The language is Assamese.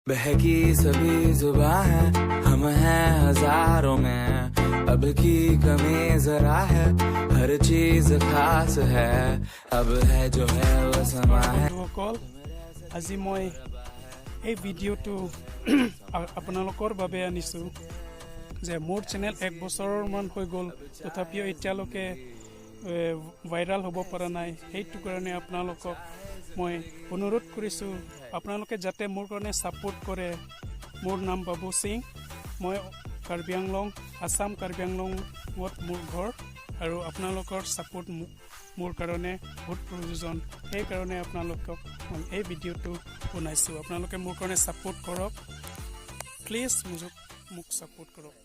बहकी सभी जुबां है, हम हैं हजारों में। अब की कमी जरा है, हर चीज खास है। अब है जो है वो समा है। বন্ধুসকল, আজি মই এই ভিডিঅ'টো আপোনালোকৰ বাবে আনিছোঁ যে মোৰ চেনেল এক বছৰমান হৈ গ'ল, তথাপিও এতিয়ালৈকে ভাইৰেল হ'ব পৰা নাই। সেইটো কাৰণে আপোনালোকক মই অনুৰোধ কৰিছোঁ, আপোনালোকে যাতে মোৰ কাৰণে ছাপোৰ্ট কৰে। মোৰ নাম বাবু সিং। মই কাৰ্বি আংলং, আছাম কাৰ্বি আংলঙত মোৰ ঘৰ আৰু আপোনালোকৰ ছাপোৰ্ট মোৰ কাৰণে বহুত প্ৰয়োজন। সেইকাৰণে আপোনালোকক মই এই ভিডিঅ'টো বনাইছোঁ। আপোনালোকে মোৰ কাৰণে ছাপোৰ্ট কৰক প্লিজ। মোক ছাপোৰ্ট কৰক।